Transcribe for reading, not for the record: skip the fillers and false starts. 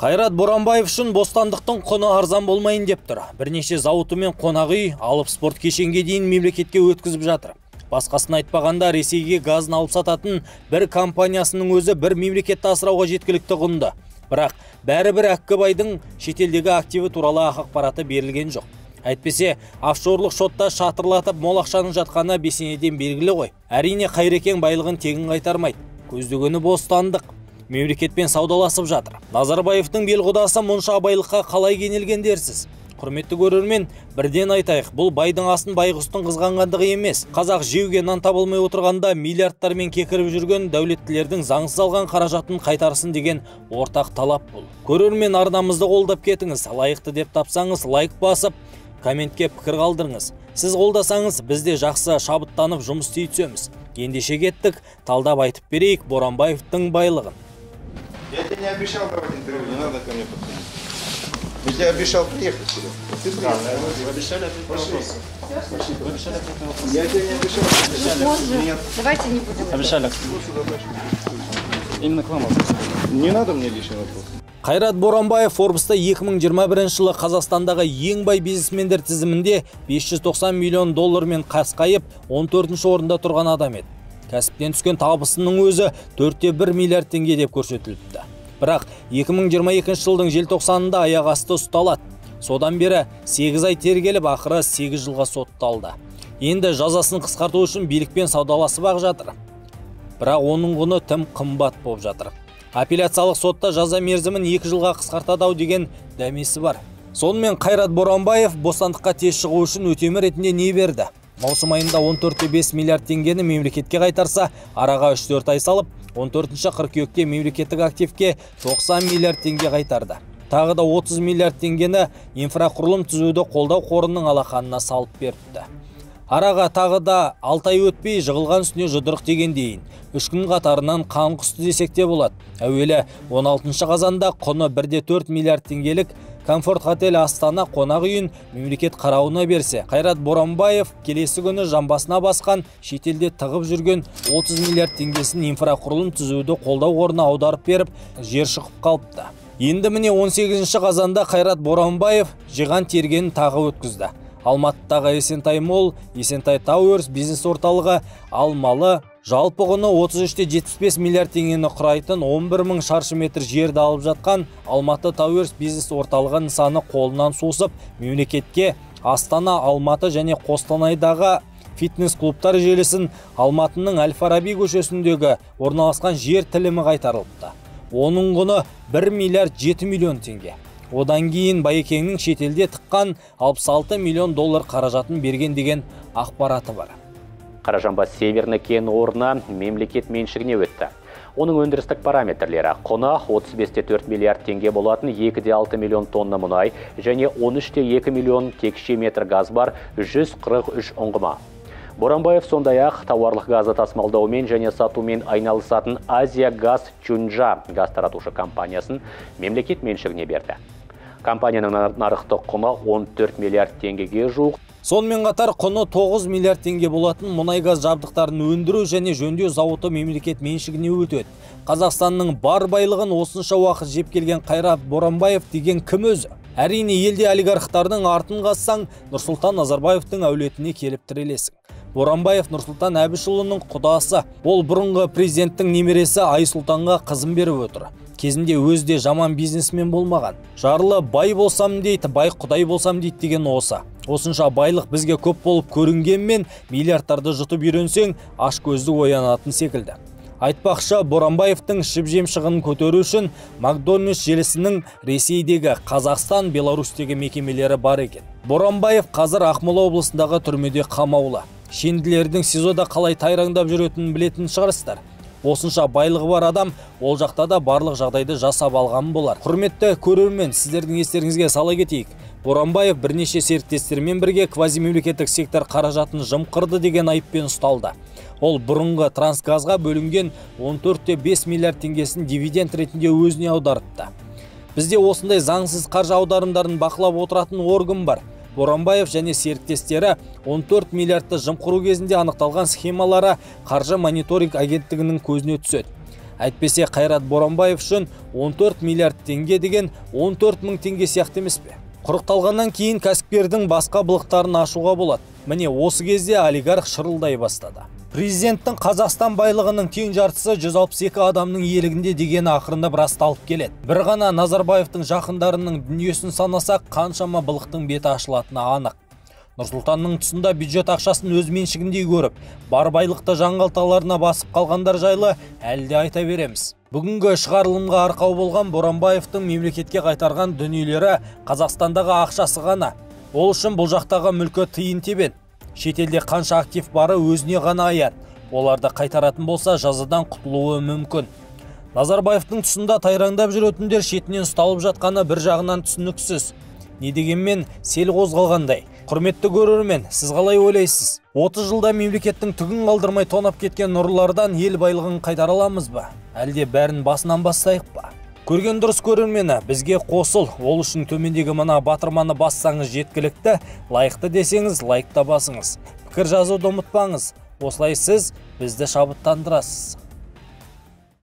Қайрат Боранбаев үшін бостандықтың құны арзан болмайын деп тұр. Бірнеше зауыты мен қонақ үй алып спорт кешенге дейін мемлекетке өткізіп жатыр. Басқасын айтпағанда, Ресейге газын алып сататын бір компаниясының өзі бір мемлекетті асырауға жеткілікті құнды. Бірақ бәрібір Әккібайдың шетелдегі активі туралы ақпараты берілген жоқ. Әйтпесе, офшорлық шотта шатырлатып мол ақшаның жатқаны бесенеден белгілі ғой. Әрине, Қайрекең байлығын тегін қайтармайды. Көздегені бостандық. Мемлекетпен саудаласып жатыр. Назарбаевтың белқұдасы мұнша байлыққа қалай кенелген дерсіз? Құрметті көрермен, бірден айтайық, бұл байдың асын байғұстың қызғанғандығы емес. Қазақ жеуге нан табылмай отырғанда миллиардтармен кекіріп жүрген дәулеттілердің заңсыз алған қаражатын қайтарсын деген ортақ талап бұл. Көрермен, арнамызды қолдап кетіңіз, лайықты деп тапсаңыз лайк басып, комментке пікір қалдырыңыз. Сіз қолдасаңыз, біз де жақсы шабыттанып жұмыс істей түсеміз. Ендеше кеттік, талдап айтып берейік Боранбаевтың байлығын. Я тебе не обещал давать интервью, не надо ко мне подходить. Я тебе обещал приехать сюда. Ты приехал. Вы обещали ответить на вопрос. Вы обещали ответить на вопрос. Я тебе не обещал. Обещали. Нет. Давайте не будем. Обещали. Именно к вам вопрос. Не надо мне лишний вопрос. Қайрат Боранбаев Форбста 2021 жылы Қазақстандағы ең бай бизнесмендер тізімінде 590 миллион доллармен қасқайып 14 орында тұрған адам еді. Кәсіптен түскен табысының өзі 4,1 миллиард теңге деп көрсетіліпті. Бірақ 2022 жылдың желтоқсанында аяқ асты ұсталады. Содан бері 8 ай тергеліп, ақыры 8 жылға сотталды. Енді жазасын қысқарту үшін билікпен саудаласып-ақ жатыр. Бірақ оның құны тым қымбат болып жатыр. Апелляциялық сотта жаза мерзімін 2 жылға қысқартады ау деген дәмесі бар. Сонымен Қайрат Боранбаев бостандыққа тез шығу үшін өтемі ретінде не берді? Маусым айында 14,5 миллиард теңгені мемлекетке қайтарса, араға 3-4 ай салып, 14 қыркүйекте мемлекеттік активке 90 миллиард теңге қайтарды. Тағы да 30 миллиард теңгені инфрақұрылым түзуді қолдау қорының алақанына салып беріпті. Араға тағы да 6 ай өтпей жығылған үстіне жұдырық деген дейін. 3 күн қатарынан қан құсты десек те болады. Әуелі 16 қазанда құны 1,4 миллиард теңгелік Комфорт Хотель Астана қонақ үйін мемлекет қарауына берсе, Қайрат Боранбаев келесі күні жамбасына басқан шетелде тығып жүрген 30 миллиард теңгесін инфрақұрылым түзуді қолдау қорына аударып беріп, жер шұқып қалыпты. Енді міне 18 қазанда Қайрат Боранбаев жиған тергенін тағы өткізді. Алматыдағы Есентай Молл, Есентай Тауэрс бизнес орталығы Алмалы жалпы құны 33,75 миллиард теңгені құрайтын 11 мың шаршы метр жерді алып жатқан Алматы Тауэрс бизнес орталығы нысаны қолынан сусып, мемлекетке Астана, Алматы және Қостанайдағы фитнес клубтар желісін Алматының Әл-Фараби көшесіндегі орналасқан жер тілімі қайтарылыпты. Оның құны 1 миллиард 7 миллион теңге. Одан кейін Байекеңнің шетелде тыққан 66 миллион доллар қаражатын берген деген ақпараты бар. Қаражанбас Северный кен орны мемлекет меншігіне өтті. Оның өндірістік параметрлері құны 35,4 миллиард теңге болатын 2,6 миллион тонна мұнай және 13,2 миллион текше метр газ бар 143 ұңғыма. Боранбаев сондай-ақ тауарлық газды тасымалдаумен және сатумен айналысатын Азия Газ Чунжа газ таратушы компаниясын мемлекет меншігіне берді. Компанияның нарықтық құны 14 миллиард теңгеге жуық. Сонымен қатар құны 9 миллиард теңге болатын мұнай газ жабдықтарын өндіру және жөндеу зауыты мемлекет меншігіне өтеді. Қазақстанның бар байлығын осынша уақыт жеп келген Қайрат Боранбаев деген кім өзі? Әрине, елде олигархтардың артын қазсаң, Нұрсұлтан Назарбаевтың әулетіне келіп тірелесің. Боранбаев Нұрсұлтан Әбішұлының құдасы. Ол бұрынғы президенттің немересі Айсұлтанға қызын беріп отыр. Кезінде өзі де жаман бизнесмен болмаған. Жарлы бай болсам дейді, бай құдай болсам дейді деген осы. Осынша байлық бізге көп болып көрінгенмен, миллиардтарды жұтып үйренсең, ашкөздік оянатын секілді. Айтпақшы, Боранбаевтың ішіп-жем шығынын көтеру үшін Макдональдс желісінің Ресейдегі, Қазақстан, Беларусьтегі мекемелері бар екен. Боранбаев қазір Ақмола облысындағы түрмеде қамаулы. Шенділердің СИЗОда қалай тайраңдап жүретінін білетін шығарсыздар. Осынша байлығы бар адам ол жақта да барлық жағдайды жасап алған болар. Құрметті көрермен, сіздердің естеріңізге сала кетейік. Боранбаев бірнеше серіктестерімен бірге квазимемлекеттік сектор қаражатын жымқырды деген айыппен ұсталды. Ол бұрынғы Трансгазға бөлінген 14,5 миллиард теңгесін дивиденд ретінде өзіне аударыпты. Бізде осындай заңсыз қаржы аударымдарын бақылап отыратын орган бар. Боранбаев және серіктестері 14 миллиардты жымқыру кезінде анықталған схемалары қаржы мониторинг агенттігінің көзіне түседі. Әйтпесе Қайрат Боранбаев үшін 14 миллиард теңге деген 14 мың теңге сияқты емес пе? Құрықталғаннан кейін кәсіпкердің басқа былықтарын ашуға болады. Міне осы кезде олигарх шырылдай бастады. Президенттің Қазақстан байлығының тең жартысы 162 адамның иелігінде дегені ақырындап расталып келеді. Бір ғана Назарбаевтың жақындарының дүниесін санасақ, қаншама былықтың беті ашылатыны анық. Нұрсұлтанның тұсында бюджет ақшасын өз меншігіндей көріп, бар байлықты жанқалталарына басып қалғандар жайлы әлі де айта береміз. Бүгінгі шығарылымға арқау болған Боранбаевтың мемлекетке қайтарған дүниелері Қазақстандағы ақшасы ғана. Ол үшін бұл жақтағы мүлкі тиын тебен. Шетелде қанша актив бары өзіне ғана аян. Оларды қайтаратын болса, жазадан құтылуы мүмкін. Назарбаевтың тұсында тайраңдап жүретіндер шетінен ұсталып жатқаны бір жағынан түсініксіз. Не дегенмен сел қозғалғандай. Құрметті көрермен, сіз қалай ойлайсыз? 30 жылда мемлекеттің түгін қалдырмай тонап кеткен ұрылардан ел байлығын қайтара аламыз ба? Әлде бәрін басынан бастайық па? Көрген дұрыс көрермені, бізге қосыл. Ол үшін төмендегі мына батырманы бассаңыз жеткілікті, лайықты десеңіз лайкта басыңыз. Пікір жазуды ұмытпаңыз. Осылай сіз бізді шабыттандырасыз.